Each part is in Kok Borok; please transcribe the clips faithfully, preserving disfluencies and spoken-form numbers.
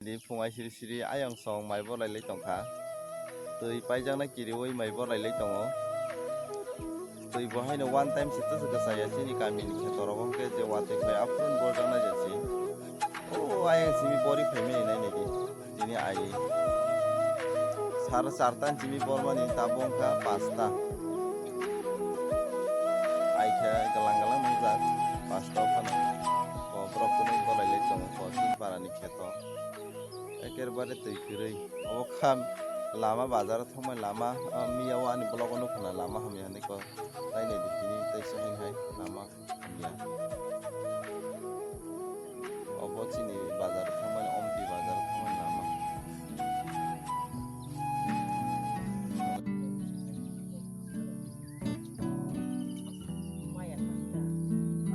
Di phung ai siri siri ayang song mai bor lai lai tongkha. Twi paijakna kiriwi mai bor lai lai tongo. Twi bo haino one time se tusu kwchaya chini kamini khetorok hwnkhe je watwi khai aphuru borjaknai jasi. O ayang simi bori phaimani nai nai di. Tini ai sar charta simi bormani tabuk wngkha pasta. Ai khe galang galang nungjak pasta phano. Ko borok kunu bolai lai tongo ko chini parani kheto. Ekerbare twi kwrwi. Obo kha lama bazar thangmani lama, ah, miya o ani vlog o nukha na lama hamya hinwi ko. Nai nai di tini tei se hai hai lama hamya. Obo chini bazar thangmani, Omti bazar thangmani lama.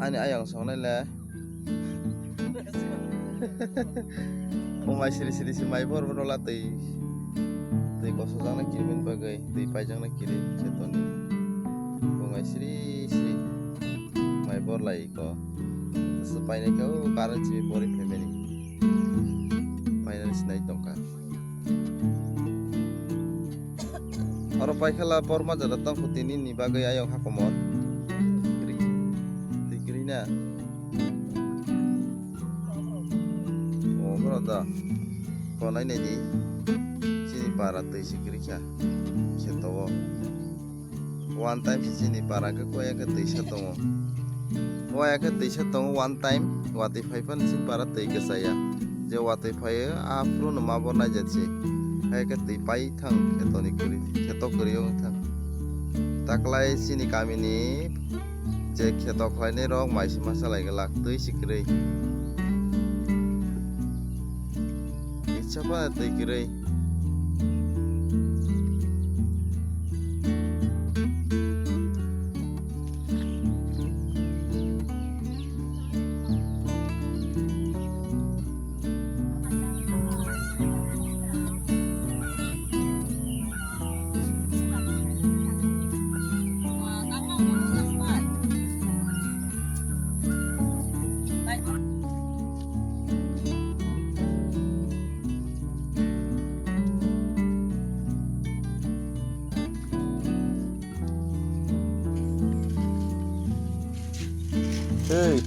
Ani ayang songnai le. Bumai siri siri si mai bor bor la twi. Twi kosojakna kirimin bagwi, twi paijakna kiri khetoni. Bumai siri siri mai bor lai ko. Tasa painai khe o current simi bori phaimani. Painani sinai tongkha. Oro paikhala bor majra tongkhu tini ni bagwi ayok hakomor. Kiri, twi kiri na. O boro da. Konai nai di. Chini para twi si kiri kha. Kheto o. One time si chini para khe koya khe twisa tongo. Waya khe twisa tongo one time, watwi phai phano chini para twi kwchaya. Je watwi phaio, aphuru no ma bo naijak si. Hai khe twi pai thang kheto ni kwrwi, kheto kwrwi wng thang. Taklai chini kamini je kheto khlainai rok mai se masa lai glak twi si kwrwi. Kisa phano twi kwrwi. Hey.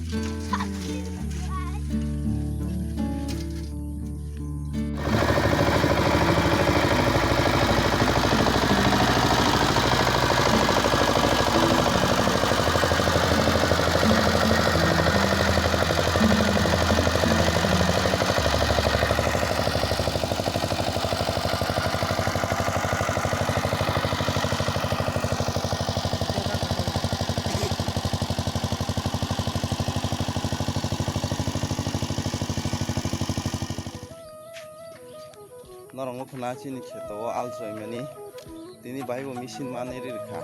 Norok wngkha na chini kheto o alsoi mani. Tini bai bo machine manwi ri rwkha.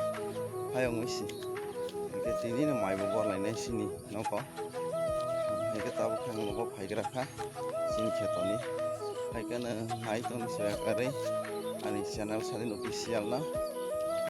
Hayung machine. Hwnkhe tini no mai bo bor lainai chini nogo. Hwnkhe tabuk khe ang nogo phaigra kha chini kheto ni. Hai kheno nai tong soya kwrwi ani channel Sadin Official no.